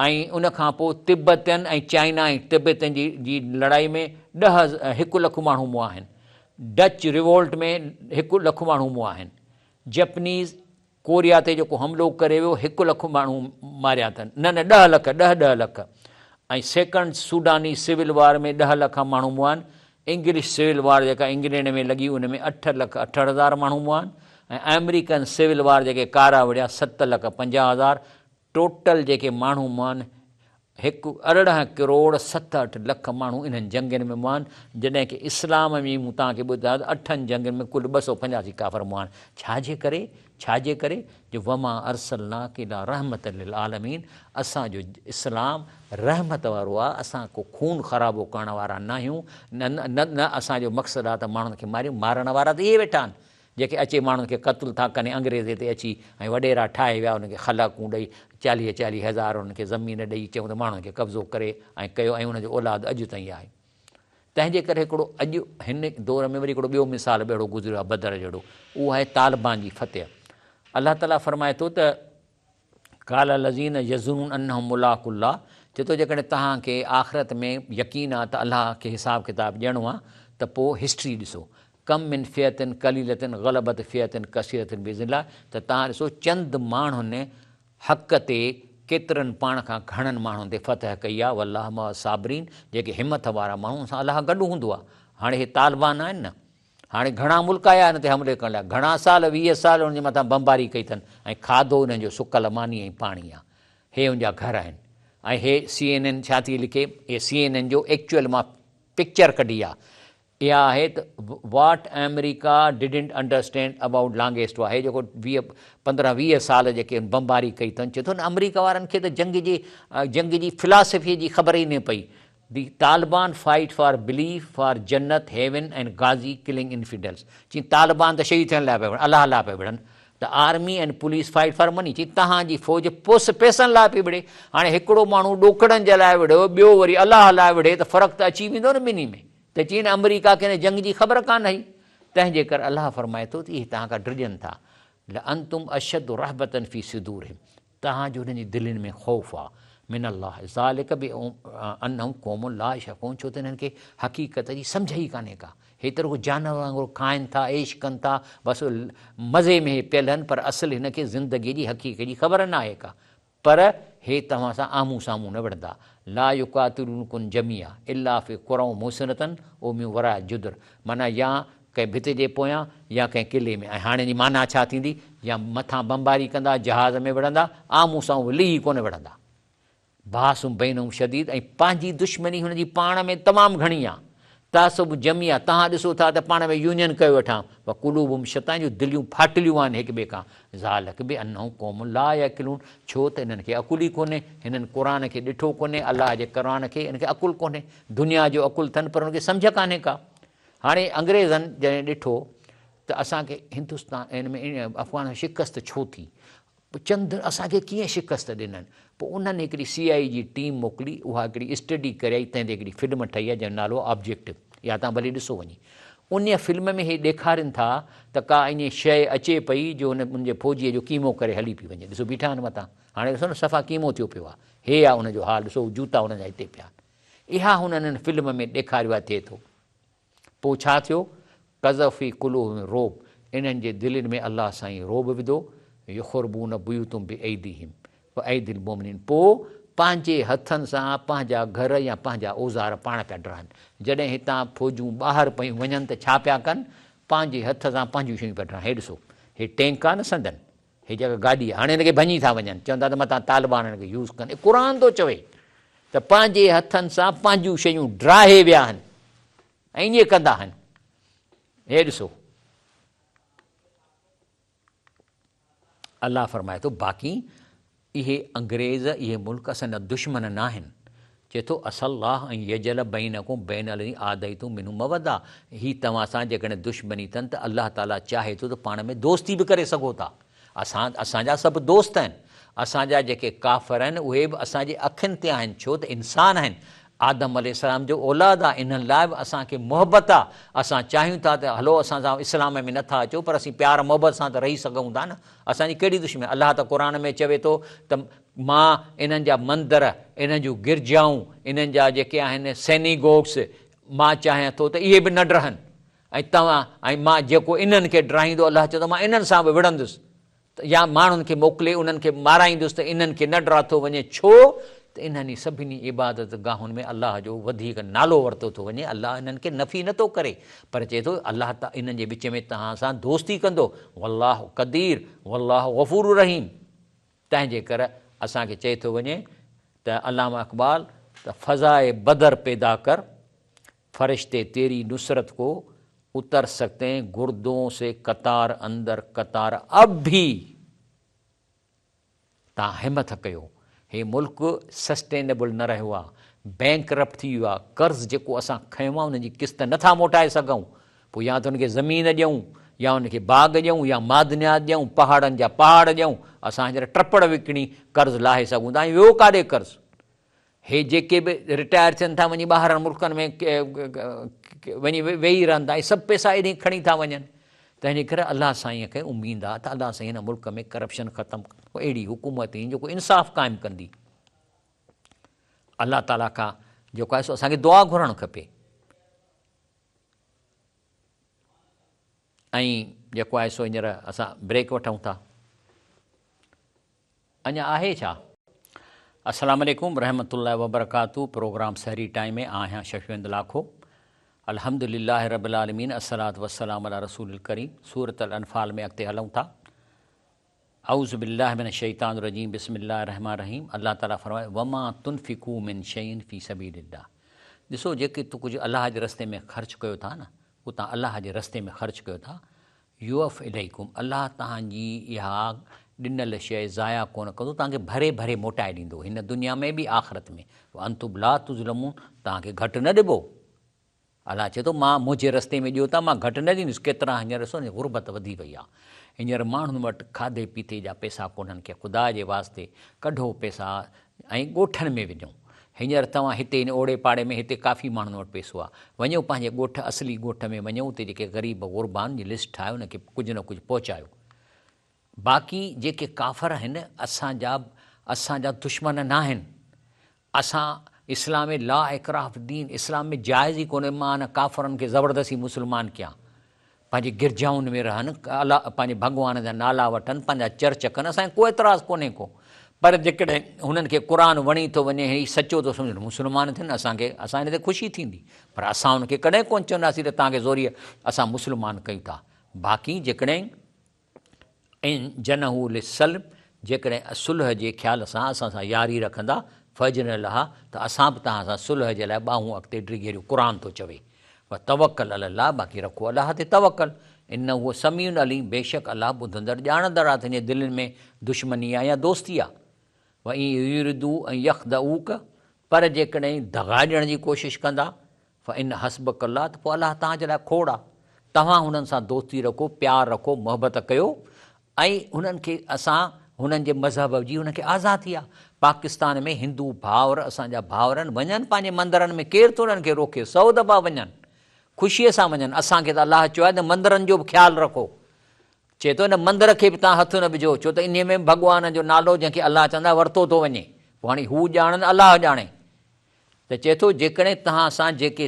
۽ ان کان پوء تبتين ۽ چائنا ۽ تبتين جي جي لڙائي ۾ 10 هڪ لک ماڻهو مئا آهن. ڊچ ريوولٽ ۾ هڪ لک ماڻهو مئا آهن. جپنيز ڪوريا تي جيڪو حملو ڪري ويو هڪ لک ماڻهو ماريا اٿن نه نه 10 لک 10 10 لک ۽ سيڪنڊ سوڊاني سول وار ۾ 10 لک ماڻهو مئا آهن. انگلش سول وار جيڪا انگلينڊ ۾ لڳي ان ۾ 8 لک 68 هزار ماڻهو مئا آهن ۽ آمريڪن سول وار جيڪي ڪارا وڙهيا 7 لک 50 هزار ٽوٽل جيڪي ماڻهو مئا آهن هڪ 18 ڪروڙ 7 اٺ لک ماڻهو انهن جنگين ۾ مئا آهن، جڏهن ڪه اسلام ۾ مون توهان کي ٻڌايو ته اٺن جنگين ۾ ڪل 285 ڪافر مئا آهن. ڇا جي ڪري؟ ڇا جي ڪري؟ جو وما ارسلناک الا رحمة للعالمين اسان جو اسلام رحمت وارو آهي، اسان ڪو خون خرابو ڪرڻ وارا ناهيون، نه نه اسان جو مقصد آهي ته ماڻهن کي ماريون، مارڻ وارا ته اهي ويٺا آهن، جيڪي اچي ماڻهن کي قتل ٿا ڪن ۽ انگريز هتي اچي ۽ وڏيرا ٺاهي ويا انهن کي خلاقون ڏئي 40 40 هزار انهن کي زمين ڏئي چيون ته ماڻهن کي قبضو ڪري ۽ ڪيو ۽ ان جو اولاد اڄ تائين آهي تنهن جي ڪري هڪڙو اڄ هن دور ۾ وري هڪڙو ٻيو مثال به اهڙو گذريو آهي بدر جهڙو اهو آهي طالبان جي فتح الله تعاليٰ فرمائي ٿو ته قال الذين يظنون انهم ملاقو الله چئي ٿو جيڪڏهن توهان کي آخرت ۾ يقين آهي ته الله کي حساب ڪتاب ڏيڻو آهي ته پوء هسٽري ڏسو ڪم من فئة قليلة غلبت فئة ڪثيرة باذن الله ته توهان ڏسو چند ماڻهن حق تي ڪيترن پاڻ کان گهڻن ماڻهن تي فتح ڪئي آهي والله مع الصابرين جيڪي همٿ وارا ماڻهو ان سان الله گڏ هوندو آهي هاڻي هي طالبان آهن نه هاڻي گهڻا ملڪ آيا هن تي حملي ڪرڻ لاء گهڻا سال 20 سال انهن جي مٿان بمباري ڪئي اٿن ۽ کاڌو انهن جو سڪل ماني ۽ پاڻي آهي هي ان جا گهر آهن ۽ هي سي اين اين ڇا ٿي لکي هي سي اين اين جو ايڪچوئل مان پڪچر ڪڍي آهي اها آهي ته what America didn't understand about longest war هي جيڪو 20 15 20 سال جيڪي بمباري ڪئي اٿن چئي ٿو نه آمريڪا وارن کي ته جنگ جي جنگ جي فلاسفي جي خبر ئي نه پئي the Taliban fight for belief for جنت heaven and Ghazi killing infidels چي طالبان ته شهيد ٿيڻ لاء پيا وڙهن الله لاء پيا وڙهن ته army and police fight for money چي تهان جي فوج پوس پئسن لاء پئي وڙهي هاڻي هڪڙو ماڻهو ڏوڪڙن جي لاء وڙهيو ٻيو وري الله لاء وڙهي ته فرق ته اچي ويندو نه ٻنهي ۾ ته چي نه آمريڪا کي هن جنگ جي خبر ڪانه هئي تنهن جي ڪري الله فرمائي ٿو ته اهي تهان کان ڊڄن ٿا لانتم اشد رهبة في صدورهم تهان جو هنن جي دلين ۾ خوف آ من الله ذلک بانهم قوم لا يفقهون ڇو ته هنن کي حقيقت جي سمجهه ئي ڪانهي ڪا هي ته رڳو جانور وانگر کائن ٿا عيش ڪن ٿا بس مزي ۾ هي پيل آهن پر اصل هن کي زندگي جي حقيقت جي خبر ناهي ڪا پر هي توهان سان آمهون سامهون نه وڙهندا لا يقاتلونڪم جميعا الا في قرى محصنة او من وراء جدر معنيٰ يا ڪنهن ڀت جي پويان يا ڪنهن قلعي ۾ ۽ هاڻي ان جي معنيٰ ڇا ٿيندي يا مٿان بمباري ڪندا جهاز ۾ وڙهندا آمهون سامهون به لهي ڪونه وڙهندا باس بينهم شديد ۽ پنهنجي دشمني هن جي پاڻ ۾ تمام گهڻي آ. تحسبهم جميعا توهان ڏسو ٿا ته پاڻ ۾ يونين ڪيو ويٺا آهن. وقلوبهم شتيٰ جون دليون ڦاٽليون آهن هڪ ٻئي کان. ذالڪ بانهم قوم لا يعقلون ڇو ته انهن کي عقل ئي ڪونهي. هنن قرآن کي ڏٺو ڪونهي، الله جي قرآن کي انهن کي عقل ڪونهي. دنيا جو عقل اٿن پر انهن کي سمجهه ڪانهي ڪا. هاڻي انگريزن جڏهن ڏٺو ته اسان کي هندستان هن ۾ افغان ۾ شڪست ڇو ٿي؟ پوء چند اسان کي ڪيئن شڪست ڏنن؟ پوء انهن هڪڙي سي آء اي جي ٽيم موڪلي، اها هڪڙي اسٽڊي ڪري آئي، تنهن تي هڪڙي فلم ٺهي آهي، جنهن جو نالو آهي آبجيڪٽو، اها توهان ڀلي ڏسو وڃي. انهيء فلم ۾ هي ڏيکارين ٿا ته ڪا ائين شيء اچي پئي جو هن ان جي فوجيء جو قيمو ڪري هلي پئي وڃي. ڏسو بيٺا آهن مٿان. هاڻي ڏسو نه صفا قيمو ٿيو پيو آهي. هي آهي ان جو حال، ڏسو جوتا انهن جا هتي پيا آهن. اها هنن ان فلم ۾ ڏيکاريو آهي ٿئي ٿو. پوء ڇا ٿيو؟ قذف في قلوبهم الرعب، انهن جي دلين ۾ الله سائين رعب وڌو، يخربون بيوتهم بايديهم وايدي المومنين پوء پنهنجي هٿن سان پنهنجا گهر يا پنهنجا اوزار پاڻ پيا ڊاهن. جڏهن هتان فوجون ٻاهر پيون وڃن ته ڇا پيا ڪن؟ پنهنجي هٿ سان پنهنجون شيون پيا ڊاهن. هي ڏسو هي ٽينڪ آ نه سندن، هي جيڪا گاڏي آ، هاڻي هن کي ڀڃي ٿا وڃن، چون ٿا ته متان طالبان هن کي يوز ڪن. قرآن ٿو چوي ته پنهنجي هٿن سان پنهنجون شيون ڊاهي ويا آهن ۽ ائين ڪندا آهن. هي ڏسو الله فرمائي ٿو باقي اهي انگريز اهي ملڪ اسان جا دشمن ناهن. چئي ٿو عسي الله ان يجعل بينڪم وبين الذين عاديتم منهم موده هي توهان سان جيڪڏهن دشمني اٿن ته الله تعالي چاهي ٿو ته پاڻ ۾ دوستي به ڪري سگهو ٿا. اسان اسان جا سڀ دوست آهن. اسان جا جيڪي ڪافر آهن اهي به اسان جي اکين تي آهن ڇو ته انسان آهن. آدم عليه السلام جو اولاد آ انهن لاء به اسان کي محبت آ. اسان چاهيون ٿا ته هلو اسان سان اسلام ۾ نه ٿا اچو پر اسين پيار محبت سان ته رهي سگهون ٿا نه. اسان جي ڪهڙي دشمني؟ الله ته قرآن ۾ چوي ٿو ته مان انهن جا مندر، انهن جون گرجائون، انهن جا جيڪي آهن سينيگوگس، مان چاهيان ٿو ته اهي به نه ڊهن ۽ توهان ۽ مان جيڪو انهن کي ڊاهيندو الله چوندو مان انهن سان به وڙهندس يا ماڻهن کي موڪلي انهن کي مارائيندس ته انهن کي نه ڊاٿو وڃي ڇو ته انهن ئي سڀني عبادت گاهن ۾ الله جو وڌيڪ نالو ورتو ٿو وڃي الله انهن کي نفي نه ٿو ڪري پر چئي ٿو الله ته انهن جي وچ ۾ توهان سان دوستي ڪندو والله قدير والله غفور رحيم تنهن جي ڪر اسان کي چئي ٿو وڃي ته علامه اقبال ته فضاء بدر پيدا ڪر فرشتي تيري نصرت ڪو اتر سڪتي هين گردون سي قطار اندر قطار اب ڀي تان همٿ ڪيو هي ملڪ سسٽينبل نه رهيو آ بينڪ رپٽ ٿي ويو آ قرض جيڪو اسان کنيو آ ان جي قسط نه ٿا موٽائي سگهون پوء يا ته ان کي زمين ڏيون يا ان کي باغ ڏيون يا معدنيات ڏيون پهاڙن جا پهاڙ ڏيون اسان هينئر ٽپڙ وڪڻي قرض لاهي سگهون ٿا ۽ ويو ڪاڏي قرض هي جيڪي به رٽائر ٿين ٿا وڃي ٻاهرن ملڪن ۾ وڃي ويهي رهن ٿا اهي سڀ پئسا ايڏي کڻي ٿا وڃن تنهن جي ڪري الله سائين کي اميد آ ته الله سائين هن ملڪ ۾ ڪرپشن ختم ڪندو اهڙي حڪومت ايندي جيڪو انصاف قائم ڪندي الله تعالي کان جيڪو آهي سو اسان کي دعا گهرڻ کپي ۽ جيڪو آهي سو هينئر اسان بريڪ وٺون ٿا اڃا آهي ڇا؟ السلام عليڪم ورحمة الله وبرڪاته پروگرام سحري ٽائيم ۾ آهيان شفيعند لاکو الحمد لله رب العالمين الصلوة والسلام علي رسول الڪريم سورة الانفال ۾ اڳتي هلون ٿا اعوذ بالله من الشيطان الرجيم بسم الله الرحمن الرحيم الله تعالي فرمائي وما تنفقوا من شيء في سبيل الله ڏسو جيڪي تو ڪجهه الله جي رستي ۾ خرچ ڪيو ٿا نه اهو تان الله جي رستي ۾ خرچ ڪيو ٿا يوف اليڪم، الله توهان جي اها ڏنل شيء ضايع ڪونه ڪندو، توهان کي ڀري ڀري موٽائي ڏيندو، هن دنيا ۾ به آخرت ۾، وانتم لا تظلمون، توهان کي گهٽ نه ڏبو. الله چئي ٿو، مان منهنجي رستي ۾ ڏيو ٿا، مان گهٽ نه ڏيندس. ڪيترا هينئر ڏسو نه غربت وڌي وئي آهي، هينئر ماڻهن وٽ کاڌي پيتي جا پئسا ڪونهن ڪي، خدا جي واسطي ڪڍو پئسا ۽ ڳوٺن ۾ وڃو. هينئر توهان هتي هن اوڙي پاڙي ۾ هتي ڪافي ماڻهن وٽ پئسو آهي. وڃو پنهنجي ڳوٺ اصلي ڳوٺ ۾ وڃو اتي جيڪي غريب غربا آهن جي لسٽ ٺاهيو انهن کي ڪجهه نه ڪجهه پهچايو. باقي جيڪي ڪافر آهن اسان جا اسان جا دشمن ناهن. اسان اسلام ۾ لا اڪراه في الدين اسلام ۾ جائز ئي ڪونهي مان انهن ڪافرن کي زبردستي مسلمان ڪيان. پنهنجي گرجائن ۾ رهن، الله پنهنجي ڀڳوان جا نالا وٺن، پنهنجا چرچ ڪن، اسان کي ڪو اعتراض ڪونهي ڪو. پر جيڪڏهن هنن کي قرآن وڻي ٿو وڃي، هي سچو ٿو سمجهن، مسلمان ٿين، اسان کي اسان ان تي خوشي ٿيندي. پر اسان هن کي ڪڏهن ڪونه چونداسين ته توهان کي زوريء اسان مسلمان ڪيون ٿا. باقي جيڪڏهن ان جنحوا للسلم جيڪڏهن صلح جي خيال سان اسان سان ياري رکندا، فاجنح لها ته اسان به توهان سان صلح جي لاء ٻانهون اڳتي ڊگهيريون قرآن ٿو چوي وتوڪل علي الله باقي رکو الله تي توڪل انه هو السميع العليم بيشڪ الله ٻڌندڙ ڄاڻندڙ آهي تنهنجي دلين ۾ دشمني آهي يا دوستي آهي وان يريدوا ان يخدعوڪ پر جيڪڏهن دغا ڏيڻ جي ڪوشش ڪندا فان حسبک الله ته پوء الله توهان جي لاء کوڙ آهي. توهان هنن سان دوستي رکو، پيار رکو، محبت ڪيو ۽ هنن کي اسان هنن جي مذهب جي هنن کي آزادي آهي. پاڪستان ۾ هندو ڀائر اسان جا ڀائر آهن وڃن پنهنجي مندرن ۾ ڪير ٿو انهن کي روڪي سو دفعا وڃن خوشيء سان وڃن اسان کي ته الله چيو آهي ته مندرن جو به خيال رکو چئي ٿو ان مندر کي به توهان هٿ نه وجهو ڇو ته انهي ۾ ڀڳوان جو نالو جنهن کي الله چوندا ورتو ٿو وڃي پوء هاڻي هو ڄاڻن الله ڄاڻي. ته چئي ٿو، جيڪڏهن توهان سان جيڪي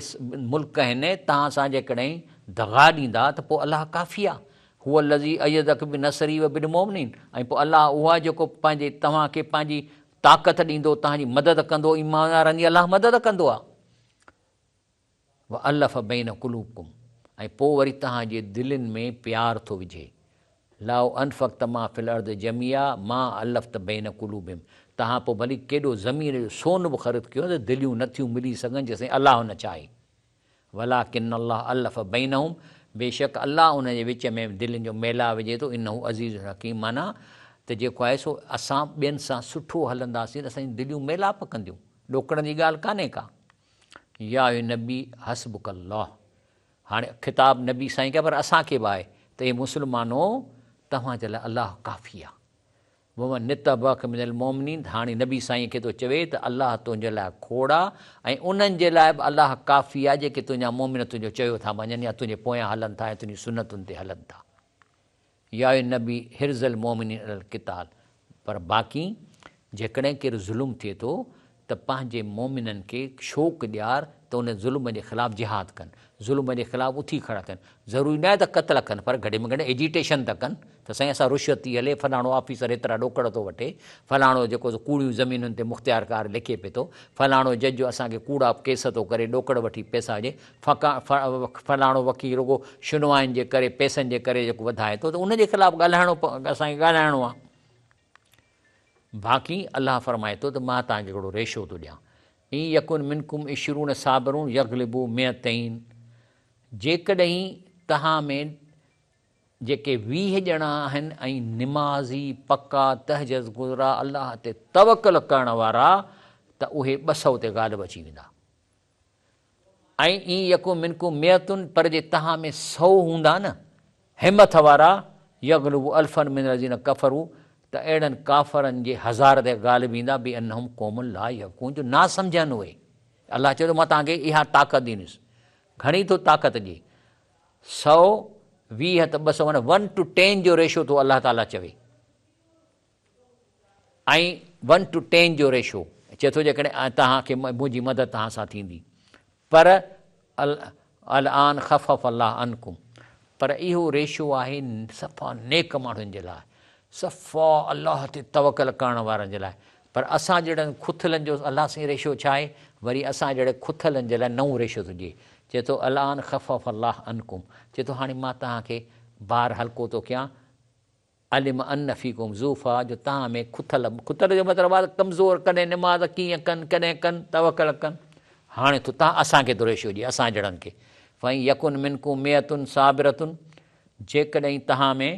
ملڪ آهن، توهان سان جيڪڏهن دغا ڏيندا ته پوء الله ڪافي آهي. هو الذي ايدڪ بنصره وبالمؤمنين ۽ پوء الله اهو آهي جيڪو پنهنجي توهان کي پنهنجي طاقت ڏيندو، توهان جي مدد ڪندو، ايمان وارن جي الله مدد ڪندو آهي. والف بين قلوبڪم ۽ پوء وري توهان جي دلين ۾ پيار ٿو وجهي. لو انفقت ما في الارض جميعا ما الفت بين قلوبهم توهان پوء ڀلي ڪيڏو زمين جو سون به خرچ ڪيو ته دليون نه ٿيون ملي سگهن جيستائين الله نه چاهي. ولڪن الله الف بينهم بيشڪ الله انهن جي وچ ۾ دلين جو ميلاء وجهي ٿو انه عزيز حڪيم معنيٰ ته جيڪو آهي سو اسان ٻين سان سٺو هلنداسين ته اسان جون دليون ميلاپ ڪنديون ڏوڪڙن جي ڳالهه ڪانهي ڪا. يا ايها النبي حسبک الله هاڻي خطاب نبي سائين کي پر اسان کي به آهي ته اي مسلمانو توهان جي لاء الله ڪافي آهي ومن اتبعک من المومنين هاڻي نبي سائين کي ٿو چوي ته الله تنهنجي لاء کوڙ آهي ۽ انهن جي لاء به الله ڪافي آهي جيڪي تنهنجا مومن تنهنجو چيو ٿا مڃن يا تنهنجي پويان هلن ٿا يا تنهنجي سنتن تي هلن ٿا. يا ايها النبي حرض المومنين علي القتال پر باقي جيڪڏهن ڪير ظلم ٿئي ٿو ته پنهنجي مؤمنن کي شوق ڏيار ته ان ظلم جي خلاف جهاد ڪن، ظلم جي خلاف اٿي کڙا ٿين، ضروري ناهي ته قتل ڪن پر گهٽ ۾ گهٽ ايجيٽيشن ته ڪن ته سائين اسان رشوت ٿي هلي، فلاڻو آفيسر ايترا ڏوڪڙ ٿو وٺي، فلاڻو جيڪو سو ڪوڙيون زمينن تي مختيارڪار لکي پئي ٿو، فلاڻو جج اسان کي ڪوڙا ڪيس ٿو ڪري ڏوڪڙ وٺي پئسا جي فلاڻو وڪيل رڳو شنوائين جي ڪري پئسن جي ڪري جيڪو وڌائي ٿو ته ان جي خلاف ڳالهائڻو اسان کي ڳالهائڻو آهي. باقي الله فرمائي ٿو ته مان توهان کي هڪڙو ريشو ٿو ڏيان، ان يڪن منڪم عشرون صابرون يغلبوا مئتين جيڪڏهن توهان ۾ جيڪي 20 ڄڻا آهن ۽ نمازي، پڪا، تهجد گذرا، الله تي توڪل ڪرڻ وارا ته اهي 200 تي غالب اچي ويندا. ۽ ان يڪن منڪم مئة پر جي توهان ۾ سئو هوندا نه، همٿ وارا، يغلبوا الفا من الذين ڪفروا ته اهڙن ڪافرن جي هزار تي غالب ايندا بانهم قوم لا يفقهون جو ناسمجهن اهي. الله چئي ٿو مان توهان کي اها طاقت ڏيندس. گهڻي ٿو طاقت ڏئي. 120 ته 200 معنيٰ ون ٽو ٽين جو ريشو ٿو الله تعاليٰ چوي. ۽ ون ٽو ٽين جو ريشو چئي ٿو جيڪڏهن توهان کي منهنجي مدد توهان سان ٿيندي پر الآن خفف الله عنڪم پر اهو ريشو آهي صفا نيڪ ماڻهن جي لاء صفا الله تي توڪل ڪرڻ وارن جي لاء پر اسان جهڙن کٿلن جو الله سائين ريشو ڇا آهي وري اسان جهڙي کٿلن جي لاء نئون ريشو ٿو ڏئي چئي ٿو الآن خفف الله عنڪم چئي ٿو هاڻي مان توهان کي بار هلڪو ٿو ڪيان علم ان فيڪم ضعفا جو توهان ۾ کٿل، کٿل جو مطلب آهي ته ڪمزور، ڪڏهن نماز ڪيئن ڪن، ڪڏهن ڪن، توڪل ڪن. هاڻي ٿو توهان اسان کي ٿو ريشو ڏئي، اسان جهڙن کي. فان يڪن منڪم مئة صابرة جيڪڏهن توهان ۾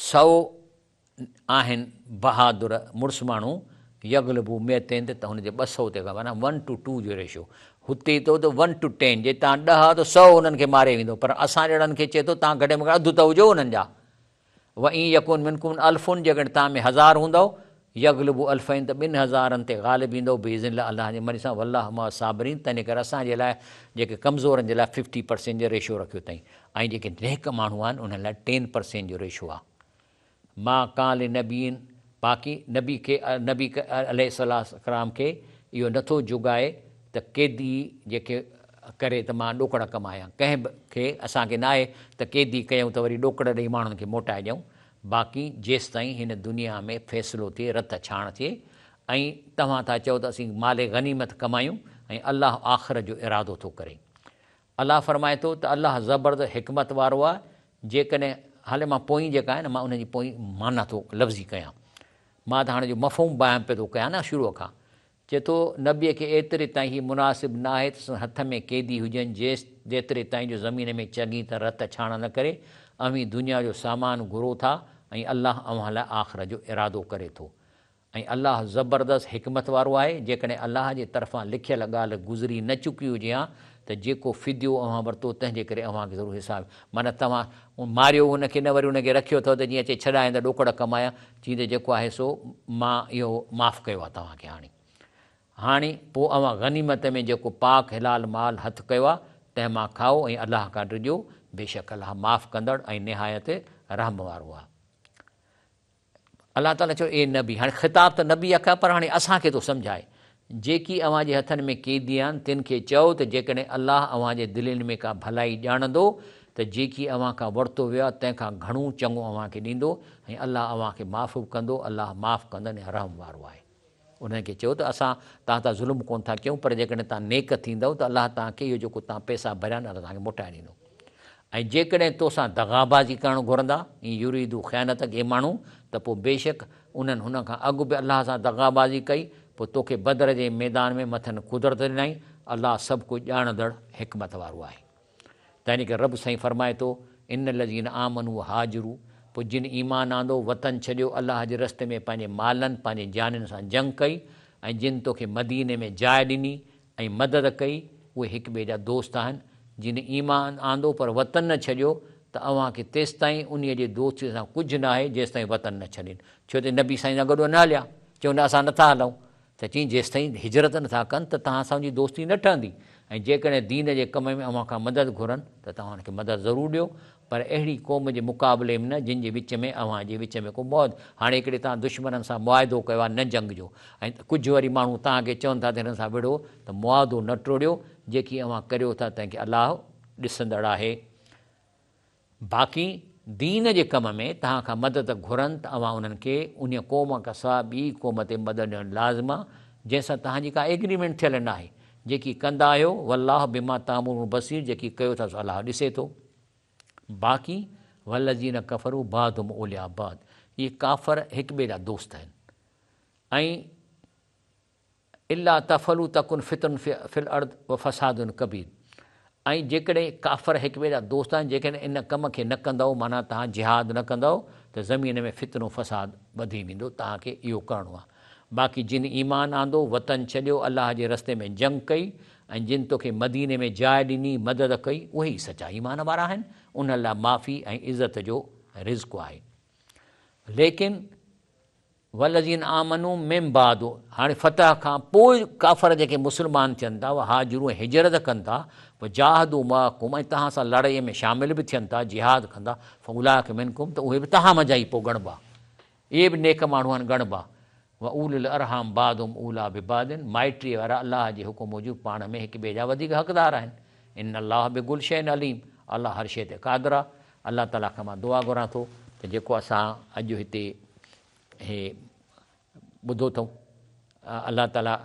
سئو آهن بهادر مڙس ماڻهو يغلبو مئتين ته هن جي 200 تي معنيٰ ون ٽو ٽو جو ريشو هتي ٿو ته ون ٽو ٽين جي تان 10 ته 100 انهن کي ماري ويندو پر اسان جهڙن کي چئي ٿو تان گهٽ ۾ گهٽ اڌ ته هجو انهن جا و ان يڪون منڪم الف جيڪڏهن تان ۾ هزار هوندؤ يغلبو الفين ته ٻن هزارن تي غالب ايندؤ باذن الله الله جي مرضي سان والله مع الصابرين تنهن ڪري اسان جي لاء جيڪي ڪمزورن جي لاء ففٽي پرسينٽ جو ريشو رکيو اٿائين ۽ جيڪي نيڪ ماڻهو آهن انهن لاء ٽين پرسينٽ جو ريشو آهي ما ڪان لنبي باقي نبي کي نبي عليه السلام کي اهو نٿو جڳائي ته قيدي جيڪي ڪري ته مان ڏوڪڙ ڪمايان ڪنهن به کي اسان کي ناهي ته قيدي ڪيون ته وري ڏوڪڙ ڏئي ماڻهن کي موٽائي ڏيون باقي جيستائين هن دنيا ۾ فيصلو ٿئي رت ڇاڻ ٿئي ۽ توهان ٿا چئو ته اسين مال غنيمت ڪمايون ۽ الله آخرت جو ارادو ٿو ڪري الله فرمائي ٿو ته الله زبردست حڪمت وارو آهي، جيڪڏهن هالي مان پوئين جيڪا آهي نه مان ان جي پوئين معنيٰ ٿو لفظي ڪيان، مان ته هاڻي جو مفهوم بيان پيو ٿو ڪيان نه شروع کان، چئي ٿو نبيء کي ايتري تائين هي مناسب نه آهي ته سندس هٿ ۾ قيدي هجن جيتري تائين جو زمين ۾ چڱي طرح رت ڇاڻ نه ڪري، اوهين دنيا جو سامان گهرو ٿا ۽ الله اوهان لاء آخرت جو ارادو ڪري ٿو. ۽ الله زبردست حڪمت وارو آهي، جيڪڏهن الله جي طرفان لکيل ڳالهه گذري نه چڪي هجي ها ته جيڪو فديو اوهان ورتو تنهن جي ڪري اوهان کي ضرور حساب معنيٰ توهان ماريو هن کي نه وري ان کي رکيو اٿو ته جيئن اچي ڇڏايان ته ڏوڪڙ ڪمايان چين ته جيڪو آهي سو مان اهو معاف ڪيو آهي توهان کي هاڻي هاڻي پوء اوهان غنيمت ۾ جيڪو پاڪ حلال مال هٿ ڪيو آهي تنهن مان کائو ۽ الله کان ڊڄو بيشڪ الله معاف ڪندڙ ۽ نهايت رحم وارو آهي. الله تعاليٰ چيو، اي نبي! هاڻي خطاب ته نبيء کي آهي پر هاڻي اسان کي ٿو سمجهائي. جيڪي اوهان جي هٿن ۾ قيدي آهن، تن کي چئو ته جيڪڏهن الله اوهان جي دلين ۾ ڪا ڀلائي ڄاڻندو ته جيڪي اوهان کان ورتو ويو آهي، تنهن کان گهڻو چڱو اوهان کي ڏيندو ۽ الله اوهان کي معاف به ڪندو، الله معاف ڪندڙ ۽ رحم وارو آهي. انهن کي چئو ته اسان توهان تان ظلم ڪونه ٿا ڪيون، پر جيڪڏهن توهان نيڪ ٿيندؤ ته الله توهان کي اهو جيڪو توهان پئسا ڀريا آهن، الله توهان کي موٽائي ڏيندو. ۽ جيڪڏهن تو سان دغابازي ڪرڻ گهرندا، ان يريدوا خيانتک، اهي ماڻهو، ته پوء بيشڪ انهن هن کان اڳ به الله سان دغابازي ڪئي، پوء توکي بدر جي ميدان ۾ مٿن قدرت ڏنائين، الله سڀ ڪجهه ڄاڻندڙ حڪمت وارو آهي. تنهن ڪري رب سائين فرمائي ٿو، ان الذين آمنوا وهاجروا، پوء جن ايمان آندو، وطن ڇڏيو، الله جي رستي ۾ پنهنجي مالن، پنهنجي جانين سان جنگ ڪئي، ۽ جن توکي مديني ۾ جاء ڏني، ۽ مدد ڪئي، اهي هڪ ٻئي جا دوست آهن، جن ايمان آندو پر وطن نه ڇڏيو ته اوهان کي تيستائين انهيء جي دوستيء سان ڪجهه نه آهي جيستائين وطن نه ڇڏين، ڇو ته نبي سائين سان گڏ اهي نه هليا، چون نه اسان نٿا هلون، ته چيائين جيستائين هجرت نٿا ڪن ته توهان سان جي دوستي نه ٺهندي ۽ جيڪڏهن دين جي ڪم ۾ اوهان کان مدد گهرن ته توهان انهن کي مدد ضرور ڏيو پر اهڙي قوم جي مقابلي ۾ نه جن جي وچ ۾ اوهان جي وچ ۾ ڪو معاهد هاڻي هڪڙي توهان دشمنن سان معاهدو ڪيو آهي نه جنگ جو ۽ ڪجهه وري ماڻهو توهان کي چون ٿا ته هنن سان وڙهو ته معاهدو نه ٽوڙيو جيڪي اوهان ڪريو ٿا تنهن کي الله ڏسندڙ آهي باقي دين جي ڪم ۾ توهان کان مدد گهرن ته اوهان انهن کي انهيء قوم کان سواء ٻي قوم تي مدد ڏيڻ لازم آهي جنهن سان توهان جي ڪا ايگريمينٽ ٿيل ناهي جيڪي ڪندا آهيو والله بما تعملون بصير جيڪي ڪيو ٿا سو الله ڏسي ٿو. باقي والذين ڪفروا بعضهم اولياء بعض اهي ڪافر هڪ ٻئي جا دوست آهن ۽ الا تفعلوا تڪن فتن في الارض وفساد ڪبير ۽ جيڪڏهن ڪافر هڪ ٻئي جا دوست آهن جيڪڏهن ان ڪم کي نه ڪندؤ معنيٰ توهان جهاد نه ڪندؤ ته زمين ۾ فتنو فساد وڌي ويندو توهان کي اهو ڪرڻو آهي باقي جن ايمان آندو، وطن ڇڏيو، الله جي رستي ۾ جنگ ڪئي ۽ جن توکي مديني ۾ جاء ڏني، مدد ڪئي، اهي ئي سچا ايمان وارا آهن، انهن لاء معافي ۽ عزت جو رزق آهي. ليڪن والذين آمنوا من بعد هاڻي فتح کان پوء ڪافر جيڪي مسلمان ٿين ٿا، وهاجروا ۽ هجرت ڪن ٿا، وجاهدوا معڪم ۽ توهان سان لڙائيء ۾ شامل به ٿين ٿا، جهاد ڪن ٿا، فاولئک منڪم ته اهي به توهان منجهان ئي پوء ڳڻبا. اهي به نيڪ ماڻهو آهن ڳڻبا. واولو الارحام بعضهم اوليٰ ببعض مائٽيء وارا الله جي حڪم موجب پاڻ ۾ هڪ ٻئي جا وڌيڪ حقدار آهن. ان الله بڪل شيء عليم الله هر شيء تي قادر آهي. الله تعاليٰ کان مان دعا گهران ٿو ته جيڪو اسان اڄ هتي هي ٻڌو اٿئون الله تعاليٰ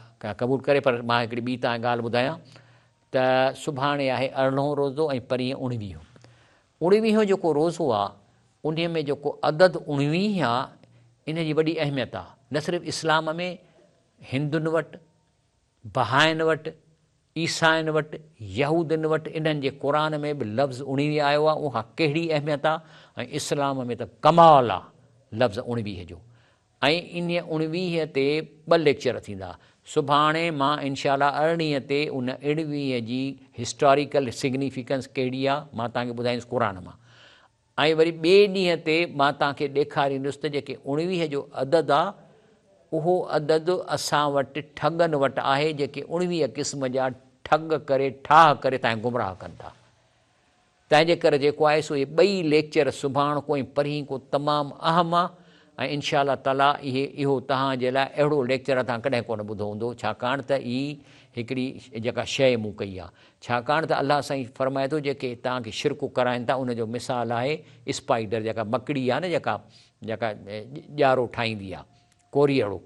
قبول ڪري پر مان هڪڙي ٻي تان ڳالهه ٻڌايان ته سڀاڻي آهي ارڙهون روزو ۽ پرينء اڻويهون. اڻويهون جيڪو روزو آهي انهيء ۾ جيڪو عدد اڻويهه آ، ان جي وڏي اهميت آ. نه صرف اسلام ۾، هندن وٽ، بهائين وٽ، عيسائين وٽ، يهودين وٽ انهن جي قرآن ۾ به لفظ اڻويهه آيو آ، اها ڪهڙي اهميت آ ۽ اسلام ۾ ته ڪمال آ لفظ اڻويهه جو. ۽ انهيء اڻويهه تي ٻه ليڪچر ٿيندا. سڀاڻي مان انشاء الله ارڙهين تي ان اڻويهه جي هسٽاريڪل سگنيفيڪنس ڪهڙي آ، مان توهان کي ٻڌائيندس قرآن مان. ۽ وري ٻئي ڏينهن تي مان توهان کي ڏيکاريندس ته جيڪي اڻويهه جو عدد آ، اهو عدد اسان وٽ ٺڳن وٽ آهي، جيڪي اڻويهه قسم جا ٺڳ ڪري، ٺاهه ڪري توهان کي گمراهه ڪن ٿا. تنهن جي ڪري جيڪو آهي سو اهي ٻئي ليڪچر سڀاڻ ڪو ۽ پرهين ڪو تمام اهم آ ۽ انشاء الله تعاليٰ اهي اهو توهان جي لاء اهڙو ليڪچر توهان ڪڏهن ڪونه ٻڌو هوندو ڇاڪاڻ ته هي هڪڙي جيڪا شيء مون ڪئي آ ڇاڪاڻ ته الله سائين فرمائي ٿو جيڪي توهان کي شرڪ ڪرائن ٿا ان جو مثال آهي اسپائيڊر جيڪا مڪڙي آهي نه جيڪا جيڪا ڄارو ٺاهيندي آهي ڪوريئڙو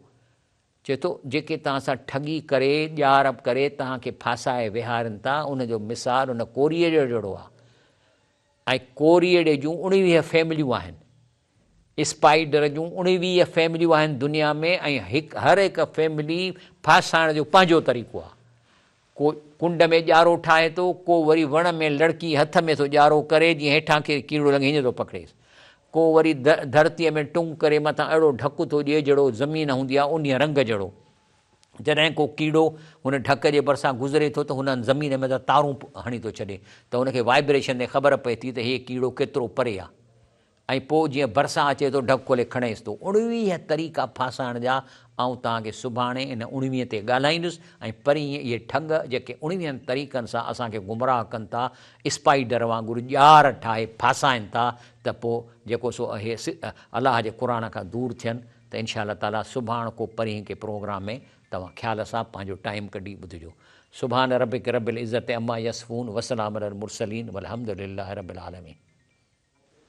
چئي ٿو جيڪي توهان سان ٺڳي ڪري ڄار ڪري توهان کي ڦاسائي ويهارين ٿا ان جو مثال ان ڪوريئڙي جهڙو آهي ۽ ڪوريئڙي جون اڻويهه فيمليون آهن اسپائيڊر جون اڻويهه فيمليون آهن دنيا ۾ ۽ هڪ هر هڪ فيملي ڦاسائڻ جو پنهنجو طريقو آهي ڪو ڪنڊ ۾ ڄارو ٺاهي ٿو، ڪو وري وڻ ۾ لڙڪي هٿ ۾ ٿو ڄارو ڪري، جيئن هيٺان ڪير ڪيڙو لنگهي هيئن ٿو پڪڙيس. ڪو وري ڌرتيء ۾ ٽنگ ڪري مٿان اهڙو ڍڪ ٿو ڏئي جهڙو زمين هوندي آهي انهيء رنگ جهڙو. جڏهن ڪو ڪيڙو هن ڍڪ جي ڀرسان گذري ٿو ته هن زمين ۾ تارون هڻي ٿو ڇڏي ته هن کي وائبريشن تي خبر پئي ٿي ته هي ڪيڙو ڪيترو پري آهي. ۽ پوء جيئن ڀرسان اچي ٿو ڍڪ کولي کڻيس ٿو. اڻويهه طريقا ڦاسائڻ جا آئون توهان کي سڀاڻي ان اڻويهه تي ڳالهائيندس ۽ پرينء اهي ٺڳ جيڪي اڻويهن طريقن سان اسان کي گمراهه ڪن ٿا، اسپائيڊر وانگر ڄار ٺاهي ڦاسائين ٿا ته پوء جيڪو سو اهي الله جي قرآن کان دور ٿين ته انشاء الله تعاليٰ سڀاڻ ڪو پرينهن ڪي پروگرام ۾ توهان خيال سان پنهنجو ٽائيم ڪڍي ٻڌجو. سبحان ربک رب العزت عما يصفون وسلام علي المرسلين والحمد لله رب العالمين.